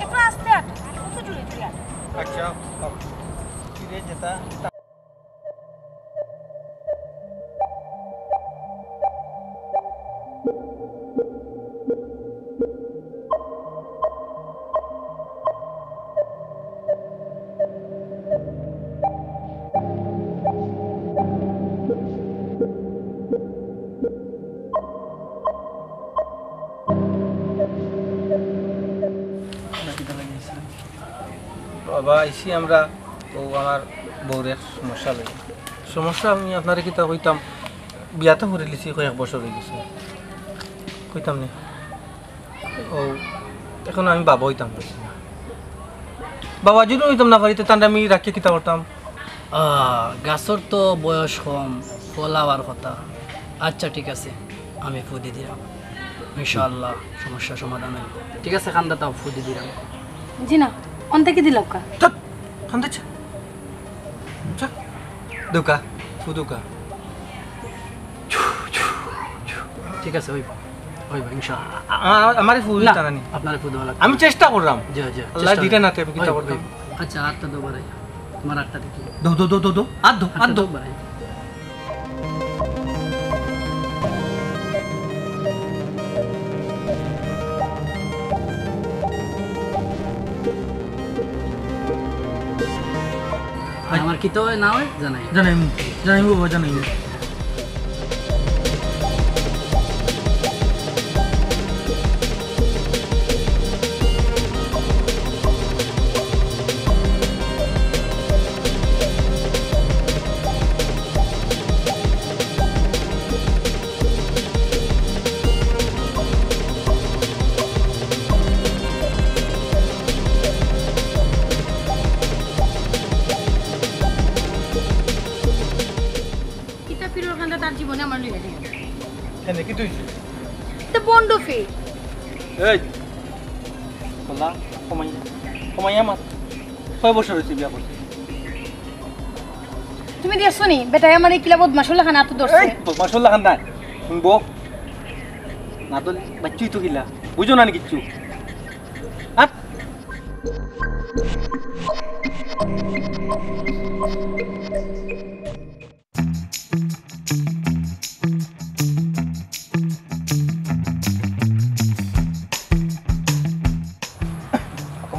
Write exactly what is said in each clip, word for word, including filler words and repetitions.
একটু আস্তে আট, কত জোরে তুই আট। আচ্ছা, কি রে যেটা বাবা, আইছি আমরা, ও আমার বউর এক সমস্যা লই। সমস্যা আমি আপনারে কিতা কইতাম, বিয়া তো করিলিছি, কয়েক বছর অই গেছে, কইতাম নি। ও, এখন আমি বাবা অইতাম পারছি না। বাবা যদি অইতাম না পারি, তে তানরে আমি রাখিয়া কিতা করতাম? আহ, গাছর তো বয়স কম, ফল আওয়ার কথা। আচ্ছা, ঠিক আছে, আমি ফু দি দিরাম, ইনশাআল্লাহ সমস্যা সমাধান অইবো। ঠিক আছে, কান্দা তাও, ফু দি দিরাম। জি না, অন্তে কি দিলাম কা? ধ্যাৎ, কান্দা চা। চা। দেউক্কা, ফু দেউক্কা। ঠিক আছে, অইবো, অইবো, ইনশাআল্লাহ। আ-, আ-, আমারে ফু না, দিতা না নি? আপনারে ফু দেওয়া লাগতো আমি না। চেষ্টা করলাম। জি, জি, আল্লাহ চেষ্টা দিলে করলাম। না তে আমি কিতা অইবো, করতাম? অইবো। আচ্ছা, আতটা দেও বাড়াই। তোমার আতটা দেখি। দেও, দেও, দেও, দেও, দেও। আত দেও, আতটা আত দেও। দেও বাড়াই। আর আমার কিতা অয় না অয় জানাই। জানাইমু, জানাইমু বাবা, জানাইমু। কিতা ফিরোর কান্দা তার জীবনে আমার লইয়া যায়। কেনে, কিতা অইছে? তো বন্ড ফির। এই, বলা, কমাইয়া, কমাইয়া মাত। কয় বছর অইছে বিয়া করছে? তুমি দেখছো নি, বেটায় আমারে কিলা বদমাশর লাখান আতো ধরছে। এই, বদমাশর লাখান না। শুনবো? না তো বাচ্চুই তো কিলা। বুঝো না নি কিচ্ছু? আর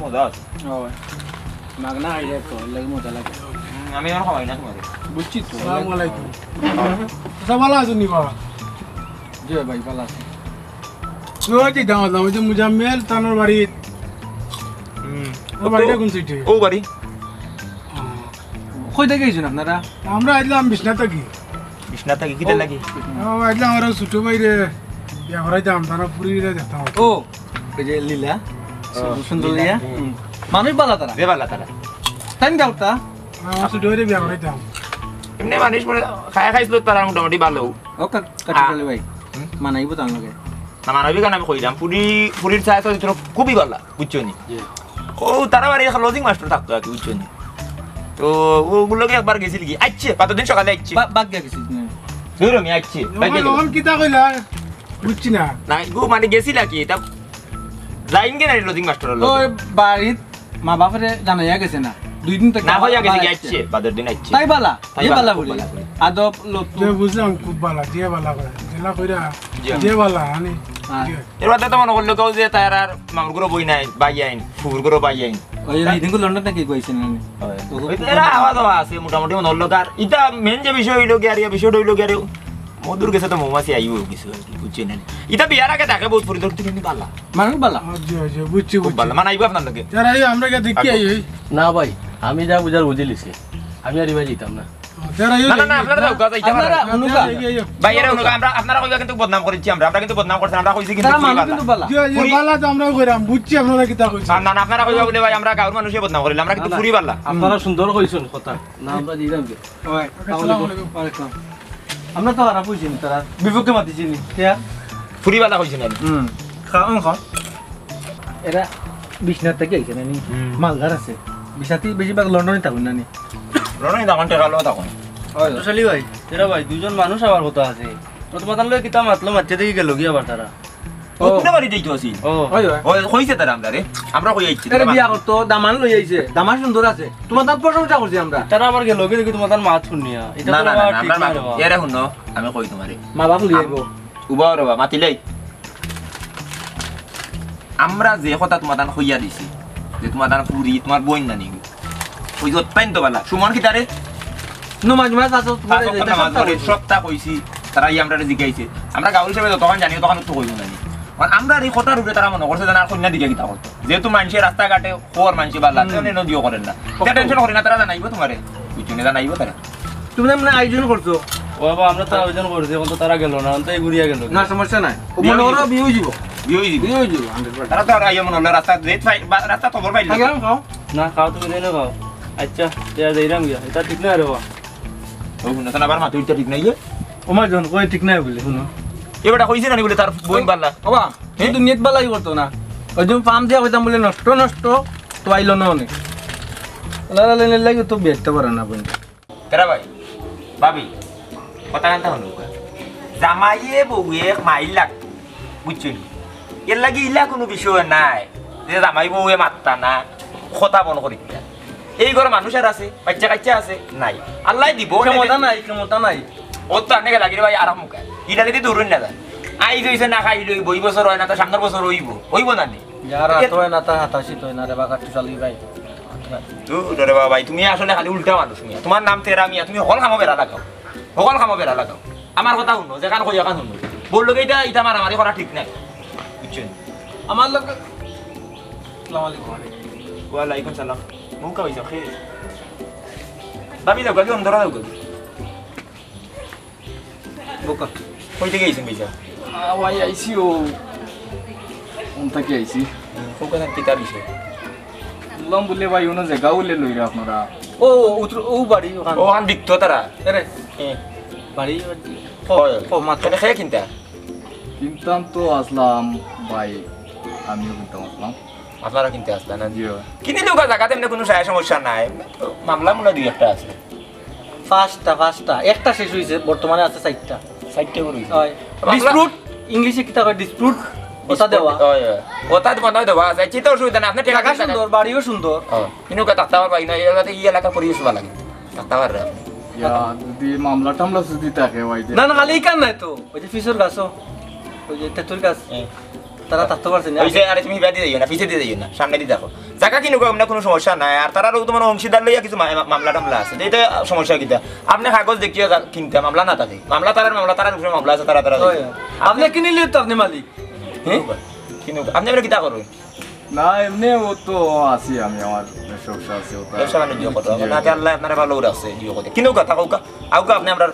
মজা আছে। ও, মাগনা খাইলে তো, এর লাগি মজা লাগে। হুম, আমি আর খাওয়াই না তোমারে। বুঝছি তো। আসসালামু আলাইকুম। আচ্ছা, ভালা আছইন নি বাবা? জি ভাই, ভালা আছি। ওই যে দাম দাম, ওই যে মুজাম্মেল, তানর বাড়ি। হুম। ওর বাড়িটা কোন সাইডে? ও বাড়ি। কই থাকি আইছইন আপনারা? আমরা আইলাম বিশ্বনাথ থাকি। বিশ্বনাথ থাকি কিতা লাগি? ও, আইলাম আমরা ছোট ভাইরে বিয়া করাইতাম, তানর ফুরিরে দেখতাম। ও, এই যে লীলা, ও, সুন্দর লীলা। লীলা। হুম। মানুষ ভালা তারা? যে ভালা তারা। তাই না ওটা? আমার ছোট ভাইরে বিয়া করাইতাম। এমনে মানুষ মনে খায়া খাইছিল তারা মোটামুটি ভালা। ও কা-, কাটি আ। ফেলে ভাই। হুম? মানাইবো তার লগে। না, মানবিক আমি কইলাম, ফুরি, ফুরির চায় তো ভিতরে খুবই ভালা, বুঝছো নি? জি। ও, তারা বাড়ি একটা লজিং মাস্টার থাকতো আর কি, বুঝছো নি? তো, ও, ওগুলোকে একবার গেছিল কি? আইছে, কতদিন সকালে আইছে। বা-, বাদ গিয়া গেছিস না? ধরো, আমি আইছে, বাইরে গেল। ওখান কিতা কইলা? বুঝছি না। না, গো, মানে গেছিল কি? এটা লাইন কেন লজিং মাস্টার হলো? ওই বাড়িত মা বাপরে জানাইয়া গেছে না। দুই দিন তো না, হইয়া গেছে কি? আইছে, বাদর দিন আইছে। তাই বালা? তাই এ বালা, বালা খুব বুড়ি। বালা খুব। আদব লতুম। যে বুঝলাম, খুব বালা, যে বালা করে। যেলা কইরা, জি। যে বালা, আনি। হ্যাঁ। জি। এর বাদে তো মনো করলো কেউ যে তার আর মামুর ঘরো বইন নাই, ভাইয়াইন, ফুফুর ঘরো ভাইয়াইন। ওই যে ইদিনকু লন্ডন থাকি কইছেন না নি? হয়। তো ওই তো এরা আওয়া যাওয়া আছে মোটামুটি মনো করলো কার। ইতা main যে বিষয় অইলো গিয়া, আর ইয়া বিষয়টা অইলো গিয়া রে, মধুর গেছে তো মৌমাছি আইবো কিছু আর কি, বুঝছেন না নি? ইতা বিয়ার আগে থাকে বহুত পরিদর্শন কিন্তু বালা। মানুষ বালা। জি, জি, বুঝছি, খুব বুঝছি। বালা। মানে আইবো আপনার লগে? যারা এই আমরা গিয়া দেখি আইবো। আই, এই। না ভাই, আমি যা বুঝার বুঝি লিছি। আমি আর ইবায় যাইতাম না। যারা এই না, না, না, আপনারা যাও, যাইতাম না। আপনারা হুনুকা। এই, এই, এই। ভাই, এরা হুনুকা, আমরা, আপনারা কইবা কিন্তু বদনাম করিছি আমরা। আমরা কিন্তু বদনাম করছি না, আমরা কইছি কিন্তু তারা ফুরি মানুষ বালা। কিন্তু বালা। জি, জি, ফুরি বালা তো আমরাও কইরাম, বুঝছি আপনারা কিতা কইছেন। না, না, না, আপনারা কইবা বলে ভাই, আমরা গাঁওর মানুষে বদনাম করিলাম, আমরা কিন্তু না, না। ফুরি বালা। আপনারা সুন্দর কইছেন কথা। না, আমরা দিলাম যে। ওই, আসসালামু আলাইকুম। ওয়ালাইকুম। আমরা তো খারাপ কইছি না, তারা বিপক্ষে মাতিছি নি। কে? ফুরি বালা কইছি না। হুম। খাও, খাও। এরা বিশ্বনাথ থাকি আইছে না নি? হুম। মালদার আছে। বিশ্বনাথে বেশিরভাগ লন্ডনে থাকইন না নি? লন্ডনে থাকইন, টেকা লইয়া থাকইন। হয়। তো শালি ভাই, এরা ভাই, দুইজন মানুষ আওয়ার কথা আছে। তো তোমার তাহলে কিতা মাতলো, মাতছে দেখি গেল গিয়া আবার তারা। ও। ও, কোনে বাড়ি যাইতো আছি? ও। হয়, হয়। ও, কইছে তারা আমরারে। আমরা কই আইছি, এরে তারা বিয়া করতো, দামান লই আইছে, দামান সুন্দর আছে। তোমার তার প্রশংসা করছি আমরা। তারা আবার গেল গিয়া দেখি তোমার তার মাত শুনিয়া। ইটা না, তো না, না, আবার না, ঠিক আমরা না মাত-, রে বাবা। এরে হুনো, আমি কই তোমারে। মা বাপ লই আইবো। উবাও রে বাবা, মাতিলাই। আমরা যে কথা তোমার তান কইয়া দিছি, যে তোমার তান ফুরি, তোমার বইন নানি, ওই যে অত্যন্ত বালা। সুমন কিতা রে? নমাজ মাস আছে, তোমার পাঁচ এই ওয়াক্ত যেটা নামাজ সপ্তাহ পড়ে, হইছে। সপ্তাহ কইছি, তারা ই আমরারে জিগাইছে। আমরা গাউল হিসাবে যতক্ষণ জানি, তখন তো কইবো না নি। আর আমরার এই কথার উপরে তারা মনে করছে যে না, কইন্যা দিকে কিতা করতো। যেহেতু মানষে রাস্তাঘাটে খবর মানষে বালা, হুম। তেমন এনে দিও করেন না। এটা টেনশন করি না, তারা জানাইবো তোমারে। বুঝছো নি, জানাইবো তারা। তুমি না মানে আয়োজন করছো? ও বাবা, আমরা তো আয়োজন করছি, এখন তো তারা গেল না, এখন তো এই ঘুরিয়া গেল। না, সমস্যা নাই। ও বিয়ে মনে করো হইছে। বিয়ে হইব। বিয়ে হইব। বিয়ে হইব, hundred percent। তারা তো আর আইয়া মনে হলো রাস্তা রেট পাই-, বা-, রাস্তা খবর পাইল না। খাও, খাও। না, খাও, তুমি যাই না খাও। আচ্ছা, তে আর যাইরাম গিয়া। এটা ঠিক না রে বাবা। ও, হুনো, তাহলে আবার মাথা উঠতে ঠিক নাই, ইয়ে? ও মা জন, কই ঠিক নাই বলে, হুনো। এ বেটা কইছে না নি বলে তার বইন বালা? বাবা, হ্যাঁ? কিন্তু নিয়ত বালাই করতো না। ওই দিন পাম দিয়া কইতাম বলে নষ্ট, নষ্ট, তো আইলো না অনেক। লা লা লা লা লাগে তো বেরতে পারে না বইন। কেরা ভাই, ভাবি, কথা কান্তা হুনো। জামাইয়ে বউয়ে মাইর লাগ, বুঝছো নি? এর লাগি ইলা কুনু বিষয় নাই যে জামাই বউয়ে মাততা না, কথা বন্ধ করি দিতা। এই ঘরো মানুষ আর আছে, বাচ্চা কাচ্চা আছে, নাই। আল্লায় দিব, ক্ষমতা নাই, ক্ষমতা নাই। ও তো আনে লাগি রে ভাই, আরাম মুখে। ইটা যদি দূর না যায়। আইজ হইছে না খাইল হইব, এই বছর হয় না, তো সামনের বছর হইব, হইব না নি? যার হাত এ- হয় না, তার হাতাশি তো হয় না রে, বাগার টুসালি ভাই। দূর রে বাবা ভাই, তুমি আসলে খালি উল্টা মানুষ মিয়া। তোমার নাম তেরা মিয়া, তুমি হকল কামো বেড়া লাগাও, হকল কামো বেড়া লাগাও। আমার কথা হুনো, যেখান কই এখান হুনো। বললো কি ইটা, ইটা মারামারি করা ঠিক নাই, বুঝছো নি? আমার লোক, আসসালামু আলাইকুম। ওয়ালাইকুম সালাম। মুখ খাওয়াইছ, খে। ভাবি যাও, গাড়ি অন্ধরা যাও। বোকা। কই থাকি আইছেন ভাইসাব? আ, ভাই, আইছি ও। কোন থাকি আইছি? হুম, কোন কোন কিতা বিষয়? লম বলে ভাই, অনো জাগা বলে লইরা আপনারা। ও, ও, উত্তর, ও বাড়ি ওখান। ও, ওখান বিকতো তারা। এরে। হ্যাঁ। বাড়ি, বাড়ি। ও, হয়। ও, মাত্র। তাহলে খে কিনতা? কিনতাম তো আসলাম ভাই, আমিও কিনতাম আসলাম। আপনারা কিনতে আসলা না? জি ভাই। কিনে দেউকা জাগাত এমনে কুনু সায় সমস্যা নাই। মামলা মনে হয় দুই একটা আছে। পাঁচটা, পাঁচটা। একটা শেষ হইছে, বর্তমানে আছে চাইরটা। চাইরটা করে হইছে। হয়। মামলা dispute, ইংলিশে কিতা কয় dispute? ওটা দেওয়া। হয়, হয়। ওটা তো মনে হয় দেওয়া আছে। চিন্তা অসুবিধা নাই, আপনি টেকা জাগা দিন, সুন্দর, বাড়িও সুন্দর। হ্যাঁ। কিন্তু ওকে থাকতে পারবা না, এই এলাকাতে এই এলাকার পরিবেশ ভালো লাগে। থাকতে পারবে আপনি। ইয়া, যদি মামলা টামলা যদি থাকে, ওই যে না, না, খালি ইখান নাই তো। ওই যে পিছর গাছও, ওই যে তেঁতুল গাছ। হ্যাঁ। তারা থাকতে পারছে না। ওই যে, আরে তুমি ইবাদি যাইও না, পিছে দিয়ে যাইও না, সামনে দিয়ে দেখো। জাগা কিনুকা, আপনার কোনো সমস্যা নাই। আর তারারও তোমার অংশীদার লইয়া কিছু মা-, মা-, মামলা টামলা আছে। তো এটা সমস্যা কিতা? আপনি কাগজ দেখিয়া যা-, কিনতে, মামলা না থাকে। মামলা তারার, মামলা তারার উপরে মামলা আছে, তারা, তারা ওই, দেখে। আপনি কিনিলে তো আপনি মালিক। হ্যাঁ? কিনুকা। আপনি এবারে কিতা করবেন? না, এমনি ও তো আছি আমি, আমার ব্যবসা আছে, ওটা ব্যবসা বাণিজ্য করতে হবে। জি, না, জি। আল্লাহ আপনারা ভালো রাখছে, ইয়ে করতে। কিনুকা, থাকুকা, আউকা আপনি আমরার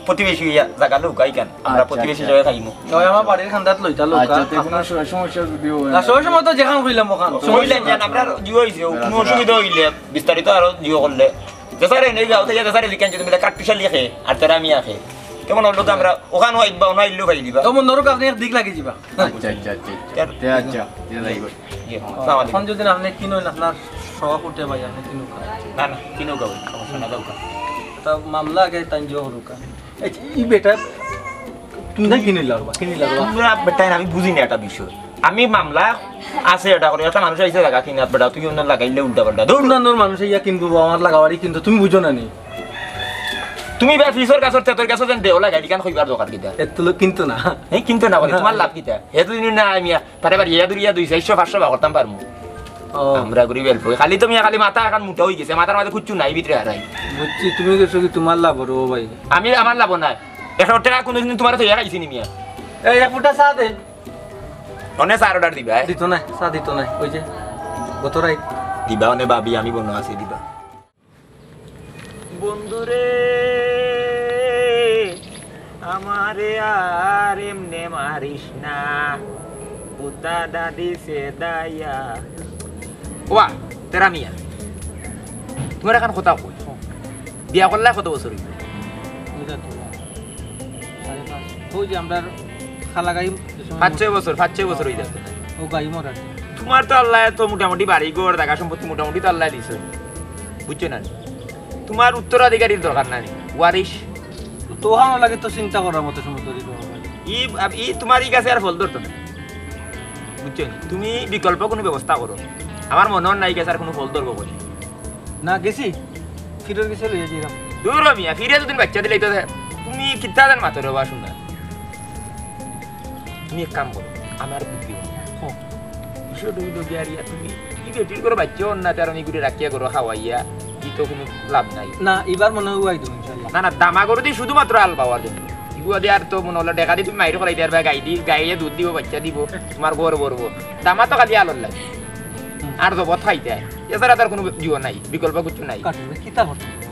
প্রতিবেশী ইয়া, জাগা লউকা ইখান। আমরা আচ্ছা, প্রতিবেশী আচ্ছা। হিসাবে খাইমু। ওই আমার বাড়ির খান্দাত লইতা লউকা। আচ্ছা, তে কোনো আপনার স-, সমস্যা যদি হয়। না, সময় সময় তো যেখান কইলাম ওখান। কইলেন যে আমরা জিও হইছে, কোনো অসুবিধা হইলে বিস্তারিত আরো জিও করলে। যে স্যার এনে গাও থেকে যে স্যার লিখেন যে তুমি কাটপিশা লিখে, আর তোরা আমি আখে। কেমন হলো তো আমরা ওখানে আইবা, ওখানে আইলেও পাই দিবা। তো মন ধরো আপনি এক দিক লাগি যিবা। আচ্ছা, আচ্ছা, আচ্ছা, আচ্ছা। তে আচ্ছা, তে যাই গো। জি, আসসালামু আলাইকুম। এখন যদি আপনি কিনইন, আপনার শখ উঠে ভাই, আপনি কিনুকা। না, না, কিনুকা ভাই, সমস্যা না, দরকার। তা মামলা আগে তাইন যে হরুকা। এই, ই বেটা, তুমি না কিনিলা বাবা, কিনিলা বাবা। তোমরা বেটায় না, আমি বুঝি না একটা বিষয়। আমি মামলা আছে এটা করে, একটা মানুষ আইছে জাগা কিনাত বেটা, তুই অন্য লাগাইলে উল্টা পাল্টা। ধুর। অন্যান্য মানুষ ইয়া কিনবো, আমার লাগাবাড়ি কিন্তু তুমি বুঝো না নি। তুমি বা ফিসর গাছর তেতর গাছর যেন দেও লাগাইলি, ইখান কইবার দরকার কিতা? এত লোক কিন্তু না। এই কিন্তু না বলে, না। তোমার লাভ কিতা? হে তো দিন না, আমি তারে বাড়ি ইয়া দূর ইয়া দুই চাইরশো পাঁচশো বা করতাম পারমু। ও। আমরা গরিব help অই। খালি তো মিয়া খালি মাথা এখান মোটা অই গেছে, মাথার মাঝে কিচ্ছু নাই ভিতরে হারাই। বুঝছি, তুমি গেছো কি তোমার লাভ রে ভাই? আমি আমার লাভ নাই। একশো টেকা কোনোদিন তোমার তো ইয়া খাইছি নি মিয়া? এই এক ফুটা চা দে। অনে চা অর্ডার দিবা, এ? দিত না, চা দিত না। ওই যে গত রাইত। দিবা অনে ভাবি, আমি বনো আছি, দিবা। বন্ধুরে, আমারে আর এমনে মারিস না, পুতা দাদি সে দাইয়া। ওয়া, তেরা মিয়া, তোমার এখন কথা কই, বিয়া করলা কত বছর অইল? ওই যে তো, সাড়ে পাঁচ। ওই যে আমরা খালা গাই যে সময় পাঁচ ছয় বছর, পাঁচ ছয় বছর অই যাচ্ছে। ও গাই মরার। তোমার তো আল্লাহ তো মোটামুটি বাড়ি ঘর, জাগা সম্পত্তি মোটামুটি তো আল্লাহ দিছে, বুঝছো না? তোমার উত্তরাধিকারীর দরকার নাই, ওয়ারিশ। তো ওখানো লাগে তো চিন্তা করার মতো সময় তৈরি করা হয়। ই, ই তোমার ই গাছে আর ফল ধরতো না, বুঝছো নি? তুমি বিকল্প কোনো ব্যবস্থা করো। আমার মনে হয় না ই গাছে আর কোনো ফল ধরবো বলে। না, গেছি, ফিরোর গেছে লইয়া যাইলাম। দূর হ মিয়া, ফিরে দুদিন বাচ্চা দিলে তো তুমি কিতা জান মাতো রে বা শুনা। তুমি এক কাম করো, আমার বুদ্ধি বলো। হ্যাঁ। বিষয় ডুবি ডুবি আর ইয়া তুমি কি বেটির করে বাচ্চা অর না, তার আমি ঘুরে রাখিয়া করো খাওয়াইয়া, ই তো কোনো লাভ নাই। না, এবার মনে হয় উয়াই দেবো ইনশাল্লাহ। না, না, দামা গরু দি শুধুমাত্র আল পাওয়ার জন্য। ইগুয়া দি আর তো মনে হলো দেখা দি তুমি মাইর করাই দেয়ার বা গাই দি, গাইয়ে দুধ দিব, বাচ্চা দিব, তোমার ঘর ভরবো। দামা তো খালি আলর লাগে। হুম। আর জবত খাইতে হয়। এছাড়া তার কোনো ইয়ে নাই, বিকল্প কিছু নাই। কাটবে, কিতা করতে হবে?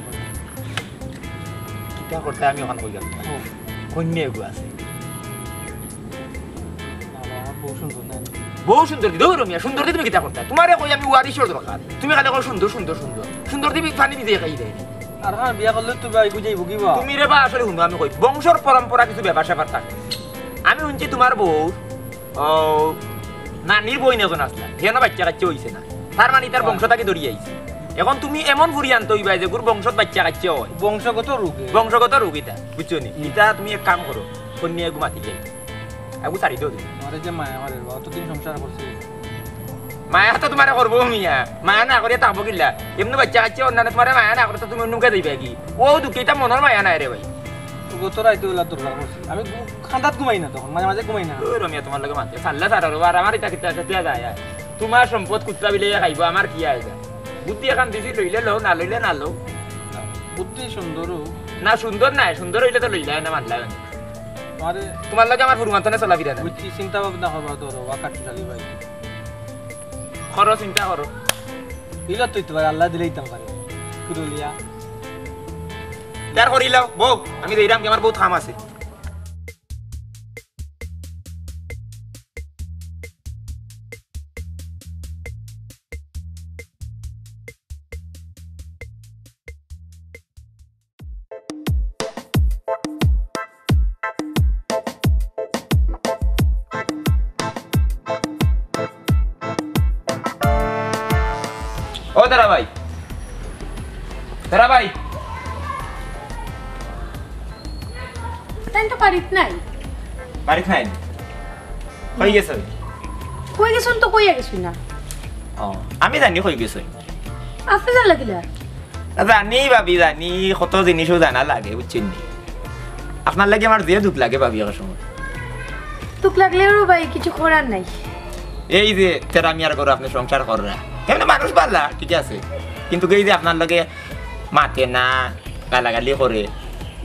কিতা করতে আমি ওখানে কই গেলাম? ও। কন্যা এগু আছে। বাবা, বউ সুন্দর না? বউ সুন্দর দি, দৌড় মিয়া, সুন্দর দি তুমি কিতা করতে? তোমারে কই আমি ওয়ারিশর দরকার। তুমি খালি কও সুন্দর, সুন্দর, সুন্দর। সুন্দর দি পানি ভিজিয়ে খাই দেয়। আর হ্যাঁ, বিয়া করলে তো ভাই বুঝাইব কি বা? তুমি রে বা আসলে শুনো, আমি কই, বংশর পরম্পরা কিছু ব্যাপার স্যাপার থাকে। আমি শুনছি তোমার বউ, ও, নানির বইন এজন আসলা, হেন বাচ্চা কাচ্চা হইছে না, তার মানে তার হয়। বংশ তাকে ধরিয়ে আইছে। এখন তুমি এমন ফুরি আনতে হইবা যে গুর বংশত বাচ্চা কাচ্চা হয়। বংশগত রোগে। বংশগত রোগ এটা, বুঝছো নি? হুম। এটা তুমি এক কাম করো, কন্যা এগু মাতি যাই, এগু ছাড়ি দেও তুমি। আমারে যে মায়া করে, অতদিন সংসার করছি। মায়া তো তোমারে করবো মিয়া, মায়া না করিয়া থাকবো কিল্লা? এমনি বাচ্চা কাচ্চা অন্যান্য তোমারে মায়া না করে তো তুমি অন্যকে দিবে কি? ও দুঃখে এটা মনের মায়া নাই রে ভাই। গত রাইতে ওলা দরকার করছি। আমি ঘু-, খান্দাত ঘুমাই না তখন, মাঝে মাঝে ঘুমাই না। ওই রমিয়া তোমার লগে মাতে, সাল্লা সারা রোবা, আর আমার এটা কিতা কিতা যায় আর। তোমার সম্পদ কুত্তা বিলে খাইবো, আমার কি আয় যায়? বুদ্ধি এখন দিছি, লইলে লও, না লইলে না লও। বুদ্ধি সুন্দর ও। না, সুন্দর নাই, সুন্দর হইলে তো লইলাই না, মানলাই না। আরে তোমার লগে আমার ফুরু মানতানে চলাফিরা না। বুঝছি, চিন্তা ভাবনা করবা তোর, ওয়াকার চলি ভাই। করো, চিন্তা করো। ইলা তুই তো ভাই আল্লাহ দিলেই তো পারে। কুরুলিয়া। তার করিলাও, বউ, আমি যাইরাম কি আমার বহুত কাম আছে। ও তারা ভাই, তারা ভাই, তাই তো বাড়িত নাই। বাড়িত নাই? কই গেছে? কই গেছইন তো কইয়া গেছইন না। ও, আমি জানি কই গেছে। আপনি জানলা কিলা? জানি ভাবি, জানি, কত জিনিসও জানা লাগে, বুঝছেন নি? আপনার লাগি আমার যে দুঃখ লাগে ভাবি, এক সময়। দুঃখ লাগলেও ভাই কিছু করার নাই। এই যে তেরা মিয়ার ঘরে আপনি সংসার কররা, এমনি মানুষ ভালা, ঠিক আছে, কিন্তু এই যে আপনার লগে মাতে না, গালাগালি করে,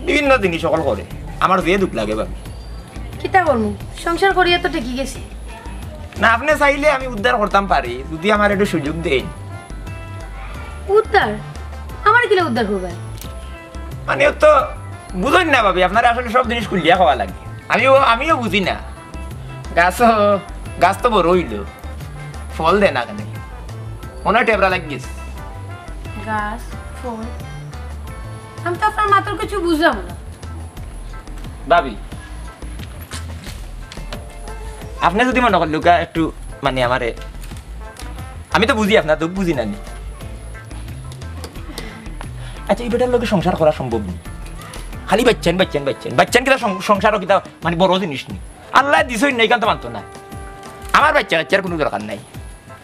বিভিন্ন জিনিস সকল করে, আমার যে দুঃখ লাগে ভাবি। কিতা করমু? সংসার করিয়া তো ঠেকি গেছি। না, আপনি চাইলে আমি উদ্ধার করতাম পারি, যদি আমার একটু সুযোগ দেন। উদ্ধার? আমার কিলা উদ্ধার করবেন? মানে, ও তো বুঝইন না ভাবি, আপনারা আসলে সব জিনিস খুলিয়া খাওয়া লাগে। আমিও, আমিও বুঝি না। গাছ, গাছ তো বড় হইল, ফল দেয় না কেন? মনে হয় টেবরা লাগিস। গাছ, ফল, আমি তো আপনার মাথার কিছু বুঝলাম না। ভাবি, আপনি যদি মনে করলে ওকে একটু, মানে, আমারে, আমি তো বুঝি আপনার দুঃখ, বুঝি না নি? আচ্ছা, এই বেটার লগে সংসার করা সম্ভব নি? খালি বাচ্চান, বাচ্চান, বাচ্চান, বাচ্চান কিতা সং-, সংসারও কিতা, মানে, বড় জিনিস নি? আল্লাহ দিছইন না, এখান তো মানতো না। আমার বাচ্চা কাচ্চার কোনো দরকার নাই।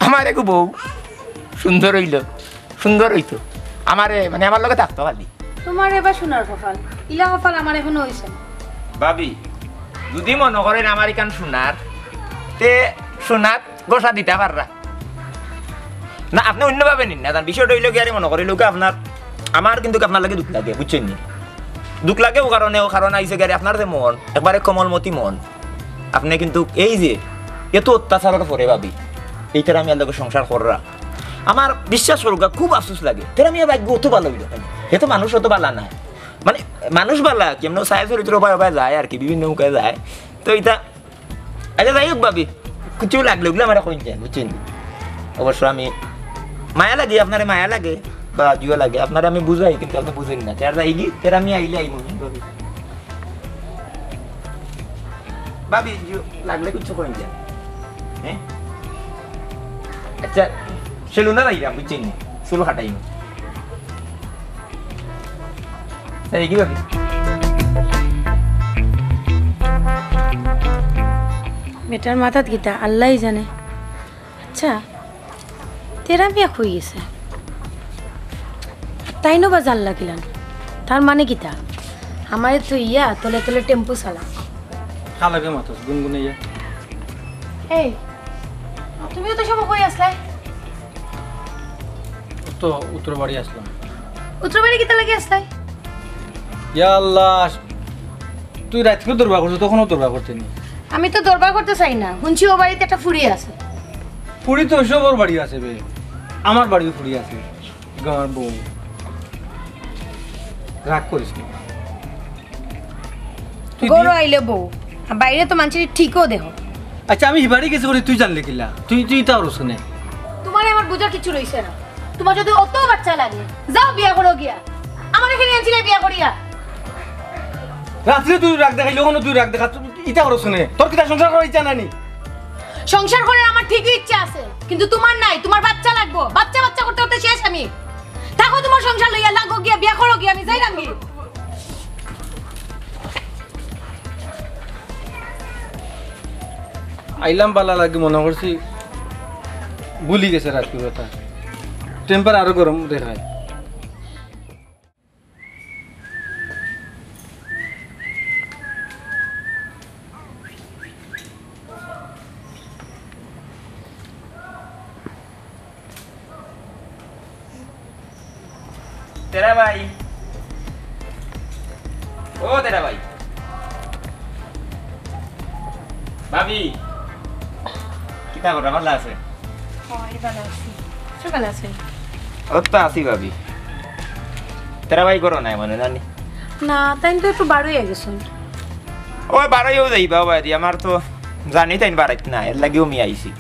আমার এগু বউ সুন্দর হইল, সুন্দর হইতো, আমারে, মানে, আমার লগে থাকতো খালি। তোমার এবার সোনার কপাল, ইলা কপাল আমার এখনো হইছে না। ভাবি, যদি মনে করেন আমার ইখান সোনার, তে সোনাত ঘষা দিতা পাররা। না, আপনে অন্যভাবে নিন না, জান, বিষয়টা অইলো গিয়া রে, মনে করি লোকে আপনার, আমার কিন্তু আপনার লাগি দুখ লাগে, বুঝছইন নি? দুখ লাগে অউ কারণে, অউ কারণে আইছে গিয়া রে, আপনার যে মন, একবারে কোমলমতি মন, আপনে কিন্তু এই যে এত অত্যাচারর পরে ভাবি, এই তেরা মিয়ার লগে সংসার কররা, আমার বিশ্বাস করুক্কা, খুব আফসোস লাগে। তেরা মিয়া ভাগ্য অত ভালা অইলো কেনে? হে তো মানুষ অত ভালা না, মানে মানুষ ভালা, কেমনে চাই চরিত্র উবায় উবায় যায় আর কি, বিভিন্ন মুখে যায়। তো ইতা, আচ্ছা, যাই হোক ভাবি, কিছু লাগলে অগুলা আমারে কইন যান, বুঝছইন? অবশ্য আমি মায়া লাগে, আপনারে মায়া লাগে বা জুয়া লাগে, আপনারে আমি বুঝাই, কিন্তু আপনে বুঝইন না। তেরা যাইগি, তেরা আমি আইলে আইমু, ভাবি। ভাবি, জু-, লাগলে কিছু কইন যান। হ্যাঁ? আচ্ছা, সেলুনে যাইরাম, বুঝছইন নি? চুল কাটাইমু। এই কি ভাবি? বেটার মাথাত কিতা, আল্লাহই জানে। আচ্ছা, তেরা মিয়া কই গেছে? তাইনও বা জানলা কিলান? তার মানে কিতা? আমারে থইয়া তলে তলে টেম্পু চালা। কালাকে মাতস গুনগুনাইয়া। এই, তুমি অত সময় কই আছলায়? তো উত্তর বাড়ি আছলাম। উত্তর বাড়ি কিতা লাগি আছলায়? ইয়া আল্লাহ, তুই রাইতকে দরবার করছস, তখনও দরবার করতে নি। আমি তো দরবার করতে চাই না, হুনছি অউ বাড়িত একটা ফুড়ি আছে। ফুড়ি তো সবর বাড়ি আছে বে, আমার বাড়িও ফুড়ি আছে, আমার বউ। রাগ করিস না। তুই ঘরো দি- আইলে বউ, আর বাইরে তো মানষে ঠিকও দেখো। আচ্ছা, আমি হিবাড়ি গেছি করি তুই জানলে কিলা? তুই, তুই ইতা করস কেনে? তোমারে আমার বুঝার কিছু রইছে না। তোমার যদি অত বাচ্চা লাগে, যাও বিয়া করো গিয়া। আমার এখানে আনছিলে বিয়া করিয়া। রাত্রে তুই রাগ দেখাইলে, অখনো তুই রাগ দেখা, তুই ইতা করস কেনে? তোর কিতা সংসার করার ইচ্ছা নাই নি? সংসার করার আমার ঠিকই ইচ্ছা আছে, কিন্তু তোমার নাই। তোমার বাচ্চা লাগবো, বাচ্চা বাচ্চা করতে করতে শেষ আমি। থাকো তোমার সংসার লইয়া, লাগো গিয়া, বিয়া করো গিয়া, আমি যাইরাম গি। আইলাম বালা লাগি মনে করছি, ভুলি গেছে রাজপুর কথা। টেম্পার আরো গরম দেখায়। তেরা ভাই, ও তেরা ভাই, ভাবি, কিতা করা, ভালা আছে? অয়, ভালা আছি। তুই ভালা আছস? অউ তো আছি ভাবি। তেরা ভাই ঘরো নাই মানে নানি? না, তাইন তো একটু বারইয়া গেছইন। অয় বারইয়াউ যাইবা অবায়দি, আমার তো জানি তাইন বাড়িত নাই, এরলাগিউ মি আইছি।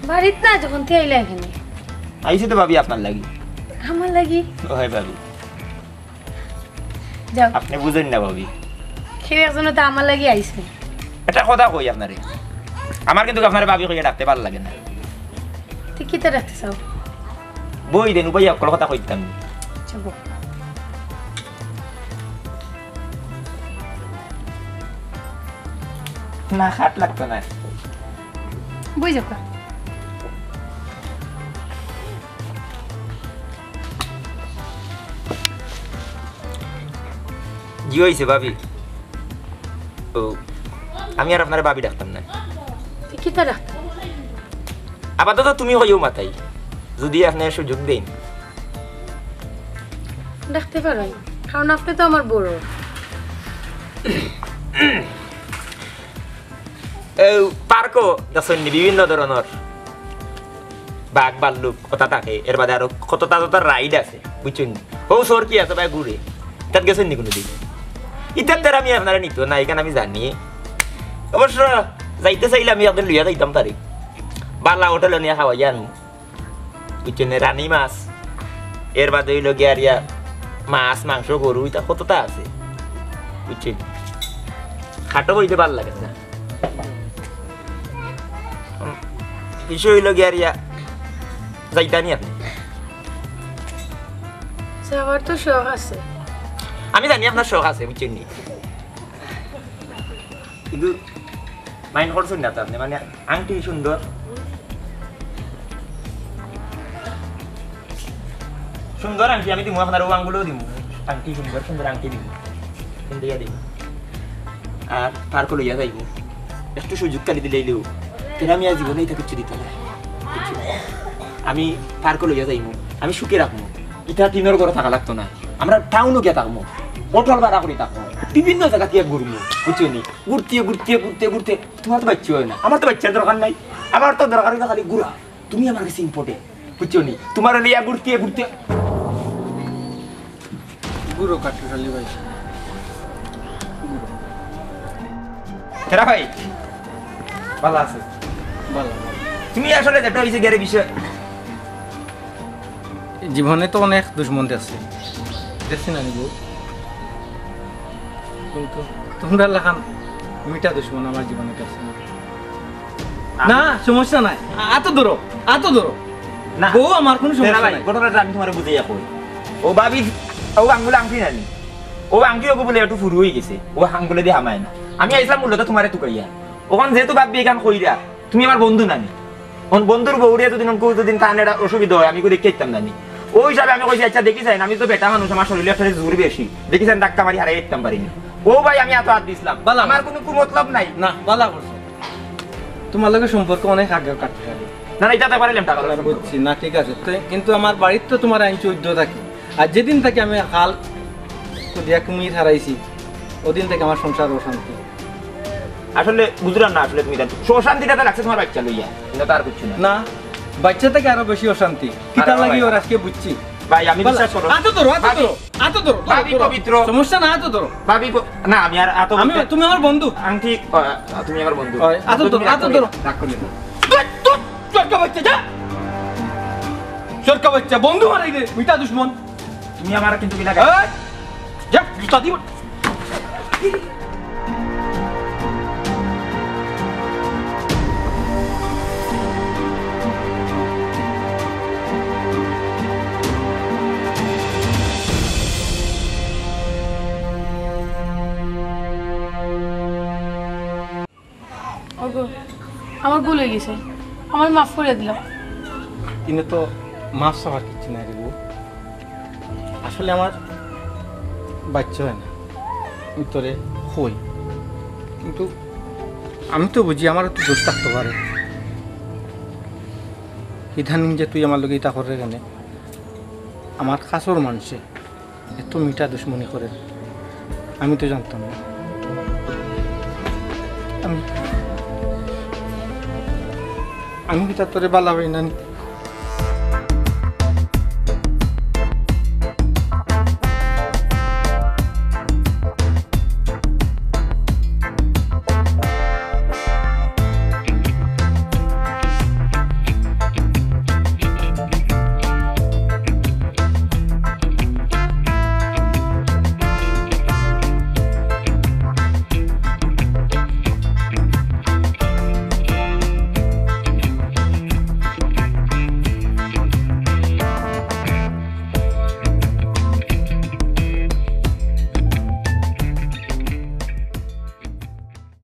বাড়িত না যখন, তে আইলা কেনে? আইছি তো ভাবি আপনার লাগি। আমার লাগি? অয় ভাবি। যাও। আপনে বুঝইন না ভাবি। কেউ একজনে তো আমার লাগি আইছে। একটা কথা কই আপনারে, আমার কিন্তু আপনারে ভাবি কইয়া ডাকতে ভালা লাগে না। তে কিতা ডাকতে চাও? বই দেন, উবাইয়া অকল কথা কইতাম। আচ্ছা, বও। না, খাট লাগতো না। বই যাও। জি অইছে ভাবি। ও, আমি আর আপনারে ভাবি ডাকতাম না। তে কিতা ডাকতাম? আপাতত তুমি কইও মাতাই, যদি আপনে সুযোগ দেইন। ডাকতে পারইন, কারণ আপনে তো আমার বড়। এই পার্কো দেখছইন নি বিভিন্ন ধরনর বাঘ, ভাল্লুক, কথা থাকে, এরবাদে আরো কততা কততা ride আছে, বুঝছইন নি? অউ চরকি আছে ভাই ঘুরে, ইতাত গেছইন নি কুনুদিন? ইতাত তেরা মি আপনারে নিতো না, ইখান আমি জানি। অবশ্য যাইতে চাইলে আমি একদিন লইয়া যাইতাম তারে, ভালা হোটেলো নিয়া খাওয়াইয়া আনমু। বুঝছইন নি, রানী মাছ, এরবাদে অইলো গিয়া আর ইয়া মাছ, মাংস, গরু, ইতা কততা আছে, বুঝছইন নি? খাটো বইতে ভালা লাগে না। উম, বিষয় অইলো গিয়া আর ইয়া যাইতা নি আপনে? যাওয়ার তো শখ আছে। আমি জানি আপনার শখ আছে, বুঝছইন নি? কিন্তু mind করছইন না তো আপনে, মানে আংটি সুন্দর, সুন্দর আংটি আমি দিমু আপনারে, অউ আঙ্গুলো দিমু। আংটি, সুন্দর সুন্দর আংটি দিমু, পিন্দাইয়া দিমু। আর পার্কো লইয়া যাইমু। একটু সুযোগ খালি দিলাইলেউ। তেরা মিয়া জীবনে ইতা কিচ্ছু দিতা নায়। কিচ্ছু না। আমি পার্কো লইয়া যাইমু। আমি সুখে রাখমু। ইতা টিনর ঘরো থাকা লাগতো নায়। আমরা টাউনো গিয়া থাকমু। হোটেল ভাড়া করি থাকমু। বিভিন্ন জাগাত গিয়া ঘুরমু। বুঝছো নি? ঘুরতে, ঘুরতে, ঘুরতে, ঘুরতে। তুমার তো বাইচ্চা অয় না। আমার তো বাইচ্চার দরকার নাই। আমার তো দরকার অইলো খালি ঘুরা। তুমি আমার গেছে important, বুঝছো নি? তুমারে লইয়া ঘুরতে ঘুরতে ঘুরো কাট্টুশ আলী ভাই। ঘুরো। কেরা ভাই? ভালা আছো? ভালা। তুমি আসলে যেটা অইছে গেরে বিষয়। জীবনে তো অনেক দুশমন দেখছি। দেখছি না নি গো? কিন্তু তুমরার লাখান মিঠা দুশমন আমার জীবনে দেখছি না। না, সমস্যা নাই। আ-, আতো ধরো, আতো ধরো। না। বউ আমার কুনু সমস্যা নাই। ঘটনাটা আমি তুমারে বুঝাইয়া কই। অউ ভাবি, অউ আঙ্গুল আংটি নানি। অউ আংটি অগু বুলে একটু ফুরু অইগেছে। অউ আঙ্গুলেদি হামায় না। আমি আইছলাম মূলত তুমারে তুকাইয়া। অখন যেহেতু ভাবি ইখান কইরা, তুমি আমার বন্ধু নানি। অখন বন্ধুর বউরে যুদি অখন কুনু দিন তান একটা অসুবিধা অয়, আমি কই দেখিয়া আইতাম নানি। অউ হিসাবে আমি কইছি, "আইচ্ছা, দেখি চাইন, আমি তো বেটা মানুষ, আমার শরীলো একটা জোর বেশি। দেখি চাইন, ধাক্কা মারি হারাই আইতাম পারি নি।" অউ ভাই, আমি এতো আত দিছলাম। বালা। আমার কুনু কুমতলব নাই। না, বালা করছো। তুমার লগে সম্পর্ক অনেক আগর কাট্টুশ আলী। না, না, ইটা তো একবারে লেমটা কথা। বুঝছি, না, ঠিক আছে। তো, কিন্তু আমার বাড়িত তো তুমার আইন চৌদ্দ থাকি। আর যেদিন থাকি আমি হাল দিয়া কুমির হারাইছি, অদিন থাকি আমার সংসার অশান্তি। আসলে বুঝলাম না, আসলে তুমি জানো, অশান্তিটা তো লাগছে তুমার বাইচ্চা লইয়া, কিন্তু তার কিচ্ছু না। না, বাইচ্চা থাকি আরো বেশি অশান্তি। কিতার লাগি অর আজকে বুঝছি। ভাই, আমি বালা, বিশ্বাস করো। আতো ধরো, আতো ভাবি, ধরো, আতো ধরো, ধরো, ভাবি ধরো। পবিত্র। সমস্যা না, আতো ধরো। ভাবি প-, না, আমি আর আতো আমি, বলতে তুমি আমার বন্ধু। আংটি, আ, তুমি আমার বন্ধু। অয়, আতো তুমি ধরো, রাগ আতো করিও ধরো। না, রাগ করিও না। ধুর, ধুর, চোরকা বাইচ্চা, যা। চোরকা বাইচ্চা, বন্ধু হারাইলে, মিঠা দুশমন। তুমি আমার কিন্তু কিলা এই, যা, জুতা দিব। ওগো, আমার ভুল অইগেছে, আমারে মাফ করি দিলাও। ইনো তো মাফ চাওয়ার কিচ্ছু নাই রে বউ। আসলে আমার বাইচ্চা অয় না, আমি তোরে কই, কিন্তু আমি তো বুঝি আমারও তো দোষ থাকতো পারে। ইদানিং যে তুই আমার লগে ইতা কররে কেনে, আমার কাছের মানষে এতো মিঠা দুশমনি করের, আমি তো জানতাম না। আমি, আমি কিতা তোরে বালা পাই না নি?